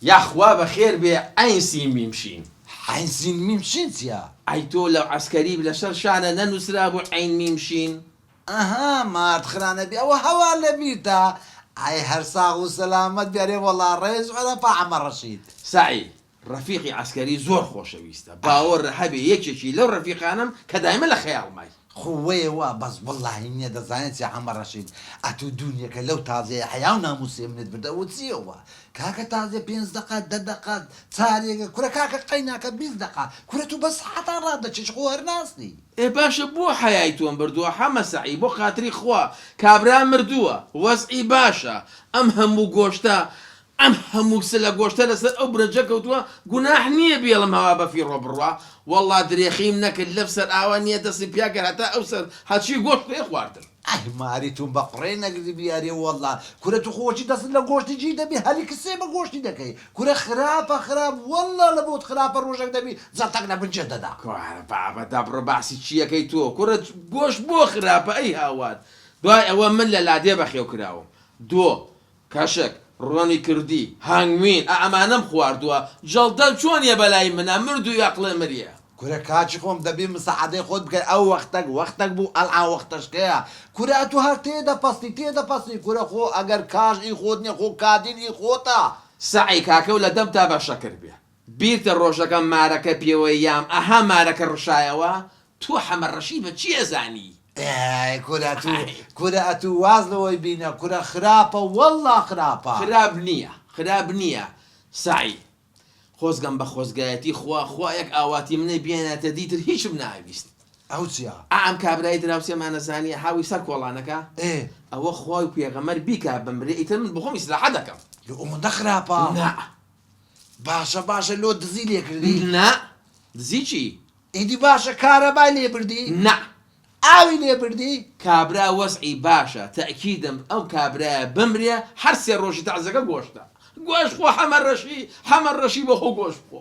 یاخوا بەخێر بێ عەین سین میم شین. عەین سین میم شین چیە؟ ئەی تۆ لە عەسکەری لەسەر شانە نەنوسرابوو عەین میم شین؟ ئەها مارت خرانە بی ئەوە هەوا لە بیرتە ئەی هەر ساغ و سەلامەت بی ئەرێ وەڵا ڕێز عورەفا حەمە ڕەشید. سەعی، ڕەفیقی عەسکەری زۆر خۆشەویستە، باوەڕ هەبێ یەکێکی لەو ڕەفیقانەم کە دایمە لە خەیاڵمای. خوەیە وا بەس وەڵاهی نیە دەزانێ چیە حەمە ڕەشید ئەتوو دونیەکە لەو تازەیە حەیاو ناموسێ منت برد ئەوە چیە وا کاکە تازە پێنج دەقە دە دەقە چارێگە کورە کاکە قەیناکە 20 دەقە کورە تو بە سەعاتان ڕادەکێشی خۆ هەر ناستی. ئێ باشە بۆ حەیای تۆم بردووە حەمە سەعی بۆ خاتری خوا کابرا مردووە وەزعی باشە ئەم هەموو گۆشتە ئەم هەموو سلە گۆشتە لەسەر ئەو برنجە کەوتووە گوناح نییە بێڵم هەوا بەفیڕۆ بڕوا وەڵا درێخیم نەکرد لەم سەر ئاوا نییە دەستم پیا کرد هەتا ئەو سەر هەرچی گۆشت پێ خواردم. ئەی ماری توم بە قوڕێ نەگری بیارێ وەڵا کورە تو خۆ وەچی دەستت لە گۆشتی گیر دەبی هەلی کسێ بە گۆشتی دەکەی کورە خراپە خراپ وەڵا لە بۆت خراپە ڕۆژەک دەبی جەڵتەک لە بنجێ دەدا. کوڕە بابە دەبڕۆ باسی چیەکەی تۆ کوڕە گۆشت بۆ خراپە ئەی هاوار دوای ئەوە من لە لادێ بەخێو کراوم دۆ کەشک، ڕۆنی کردی، هەنگوین، ئا ئەمانەم خواردووە، جەڵدە چۆنیە بەلای منا، مردوو یا قڵێ مریە. کورە کاکی خۆم دەبی مساعدەی خۆت بکەی ئەو وەختەک وەختەک بوو ئەلعان وەختەشکەیە کورە ئەتوو هەر تێ دەپەستی تێ دەپەستی کورە خۆ ئەگەر کاژ ئی خۆت نیە خۆ کادین ئی خۆتە. سەعی کاکەو لە دەمتا بە شەکر بێ. بیرتە ڕۆژەکە مارەکە پێوەی یام ئەها مارەکە ڕشایەوە تۆ حەمە ڕەشی بە چی ئەزانی. ئەی کورە ئەتوو کورە ئەتوو واز لەوەی بینە کورە خراپە وەڵا خراپە. خراپ نیە خراپ نیە سەعی خۆزگەم بە خۆزگایەتی خوا خوا یەک ئاواتی منە بێنێتە دی تر هیچم ناویست. ئەو چیە؟ ئا ئەم کابرای دراوسێمانە زانیە حاوی سەر کۆڵانەکە؟ ئێ. ئەوە خوای و پێغەمبەر بیکا بمرێ ئیتر من بخۆم ئیسراحەت دەکەم. لۆ ئەوەندە خراپە؟ نا. باشە باشە لۆ دزی لێ کردی؟ نا. دزی چی؟ ئیدی باشە کارەبای لێ بردی؟ نا. ئاوی لێ بردی؟ کابرا وەزعی باشە تەئکیدم ئەو کابرایە بمرێ هەر سێ ڕۆژی تەعزەکە گۆشتە گۆشت خۆ حەمە ڕەشی حەمە ڕەشی بۆ خۆ گۆشت بخۆ.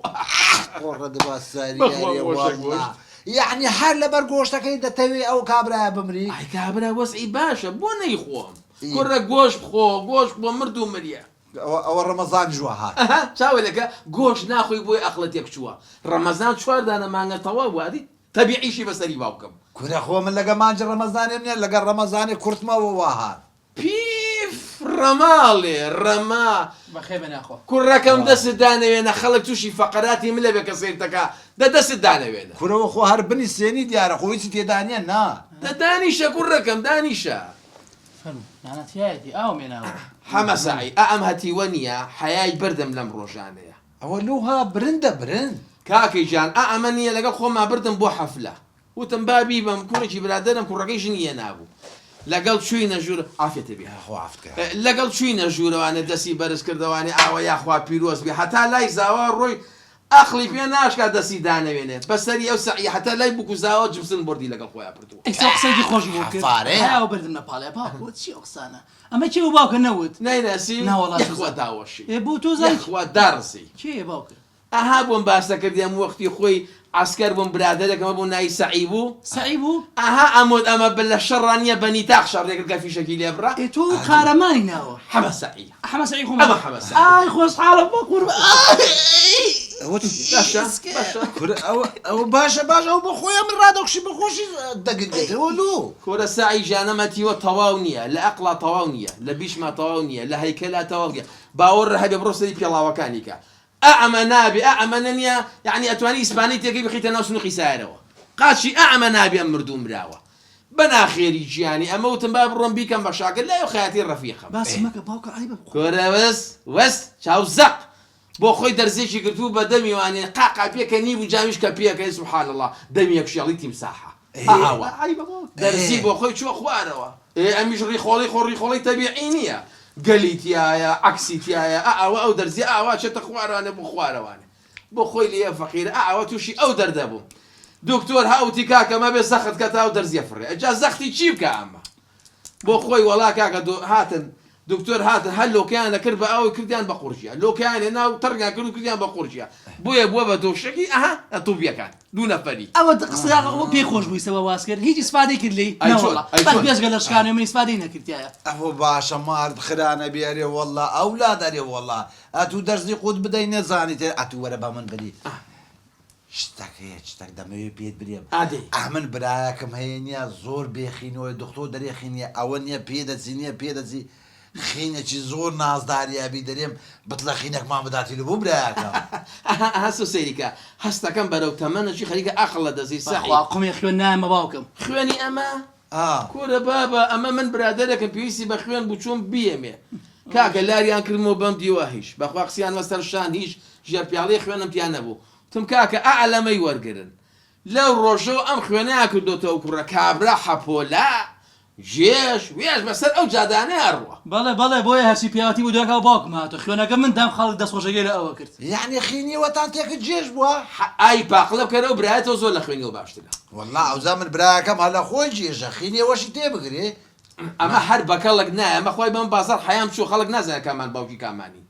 قۆڕە دبا سەری بەخوا ئەرێ گۆشتە وەڵا گۆشت. یەعنی هەر لەبەر گۆشتەکەی دەتەوێ ئەو کابرایە بمری؟ ئای کابرا وەزعی باشە بۆ نەیخۆم کوڕە گۆشت بخۆ گۆشت بخۆ مردوو مریە. ئەوە ئەوە ڕەمەزانیش وا هات. ئەها چاوە لەکە گۆشت ناخۆی بۆیە ئەقڵت تێک چووە ڕەمەزان چوار دانە مانگە تەواو بوو ئەدی تەبیعیشی بەسەری باوکم. کورە خۆ من لەگە مانگی ڕەمەزانێم نیە لەگە ڕەمەزانێ کورتمەوە وا هات. پیف ڕەماڵێ ڕەما. بەخێر بێ ناخۆ. کوڕەکەم دەستت دانەوێنە خەڵک توشی فەقەراتی ملە بێ کە سەیرتەکا دە دەستت دانەوێنە. کورە وەخۆ هەر بنی سێنی دیارە خۆ هیچی تێدا نیە نا. دە دانیشە کوڕەکەم دانیشە. فەرموو نانا تیایەتی ئاوم هێناوە. حەمە سەعی، ئا ئەم هەتیوە نیە حەیای بردم لەم ڕۆژانەیە. ئەوە لۆ ها برندە برند. کاکە گیان ئا ئەمە نیە لەگەڵ خۆما بردم بۆ حەفلە وتم با بیبەم کوڕێکی برادەرم کوڕەکەی ژنی هێنابوو لەگەڵ چوینە ژوور عافیەتە بێ خوا عەفت کە. لەگەڵ چوینە ژوورەوانێ دەستی بەرز کردەوانێ ئاوە یاخوا پیرۆز بێ هەتا لای زاوا ڕۆی ئەقڵی پێ ناشکا دەستی دانەوێنێ بەسەری ئەو سەعیە هەتا لای بوک و زاوا جبسن بۆردی لەگەڵ خۆیا بردووە. ئێستا قسەیەکی خۆش بۆ کرد حەفارەیە. حەیاوە بردم لە پاڵیا باوکە وە چی ئەو قسانە ئەمە کێ بوو باوکە نەوت نایناسی؟ ناوەڵا یەخوا داوەشی. ئێ بۆ تۆ زانی یەخوا داڕزی. کێیە باوکە؟ ئەها بۆم باسەکردی ئەم وەختی خۆی عەسکەر بووم برادەرێکم هەبوو ناوی سەعی بوو. سەعی بوو؟ ئەها ئەموت ئەمە بلە شەڕا نیە بە نیتاق شەڕێ کرد کە فیشەکی لێ بڕا. ئێ تۆ قارەمانی ناوە. حەمە سەعی. حەمە سەعی خۆمان. ئەمە حەمە سەعی. ئای خۆشحاڵم بە قوربان. ئەوە باشە باشە. کورە ئەوە ئەوە باشە باشە ئەو بۆ خۆیە من ڕادەکشی بە خۆشی دەگرێتەوە لۆ. کورە سەعی گیان ئەمە تیوە تەواو نیە لە ئەقڵا تەواو نیە لە بیشما تەواو نیە لە هەیکەلا تەواو نیە باوەڕ هەبێ بڕۆ سەری پێڵاوەکانی کە ئا ئەمە نابێ ئا ئەمە نەنیە یەعنی ئەتوانی ئیسپانی تێکەی بخەیتە ناو سنوقی سایەرەوە قاچی ئا ئەمە نابێ ئەم مردوو مراوە بە ناخێری گیانی ئەمە وتم با بڕۆم بیکەم بە شاگرد لای ئەو خەیاتی ڕەفیقم. باسی مەکە باوکە عەیبە بخوا. کورە وس وس چاو زەق بۆ خۆی دەرزیەکی گرتبوو بە دەمی وانێ قاقا پێکەنی بوو جامیش کە پێکەنی سبحان اللە دەمی یەک شێڵی تیمساحە ئا ئاوا عەیبە باوکە. دەرزی بۆ خۆی چووە خوارەوە. ئێ ئەمیش ڕیخۆڵەی خۆ ڕیخۆڵەی تەبیعی نیە گەلی تیایە عەکسی تیایە ئا ئەوە ئەو دەرزیە ئاوا چێتە خوارەوانێ بۆ خوارەوانێ بۆ خۆی لێیە فەقیرە ئا ئەوە توشی ئەو دەردە بووم دکتۆر ها وتی کاکە مەبێ زەخت کە تا ئەو دەرزیە فڕێ ئەجا زەختی چی بکا ئەمە بۆ خۆی وەڵا کاکە دۆ هاتن. دکتۆر هاتن هەر لۆکەیان ئەکرد بە ئاو کردیان بە قوڕگیا لۆکەیان هێنا و تەڕیان کرد و کردیان بە قوڕگیا بۆیە بووە بە دۆشەکی ئەها توبیەکان دوو نەفەری. ئەوە قسە ئەوە پێی خۆش بووی سەوە واز کرد هیچ ئیسفادەی کرد لێی ئەی چۆن نەوەڵا ئەی بەس چۆن بێجگە لە شکانەوەی من ئیسفادەی نەکردایە. ئەوە باشە مارت خرانە بی ئەرێ وەڵا ئەولاد ئەرێ وەڵا ئەتوو دەرزی قوت بدەی نەزانی تێ ئەتوو وەرە بە من بری شتەک هەیە شتەک دەمەوێ پێت برێم ئادەی. ئەمن برایەکم هەیە نیە زۆر بێ خینەوەی دختۆر دەرێ خینیە ئەوە نیە پێ دەچی نیە پێ دەچی خینێکی زۆر نازداری ئەبی دەرێم بتڵە خینەکمان بداتی لە بۆ برایەکەم. ئەها ئەها سۆ سەیری کە هەستەکەم بەرەو تەمەنەکی خەریکە ئەقڵ لە دەستی سەحی. بەخوا قومێ خوێن نایەمە باوکم. خوێنی ئەمە؟ ئا. کورە بابە ئەمە من برادەرێکم پێویستی بە خوێن بوو چووم بیەمێ کاکە لاریان کردمەوە بەم دیوە هیچ بەخوا قسیان وە سەر شان هیچ ژێر پیاڵەی خوێنم تیا نەبوو وتم کاکە ئا لەمەی وەرگرن لەو ڕۆژەوە ئەم خوێنەیان کردۆتەوە کوڕە کابرا حەپۆلە جێش وێش بەسەر ئەو جادانەیا ڕوا. بەڵێ بەڵێ بۆیە هەرچی پیاوەتی بوو دوای باوکم هاتوە خوێنەکە من دام خەڵک دەستخۆشەکەی لە ئەوە کرد. یەعنی خینیوەتان تێکرد جێش بوە؟ ئای پاقلە بکەرەوە برایەتەوە زۆر لە خوێنیەوە باشترە. وەڵا ئەوجا من برایەکەم هەر لە خۆی جێژە خینیەوەشی تێ بگرێ. ئەمە هەر بەکەڵک نایە ئەمە خوای بەم بازاڕ حەیام چووە خەڵک نازانێ کامان باوکی کامانی.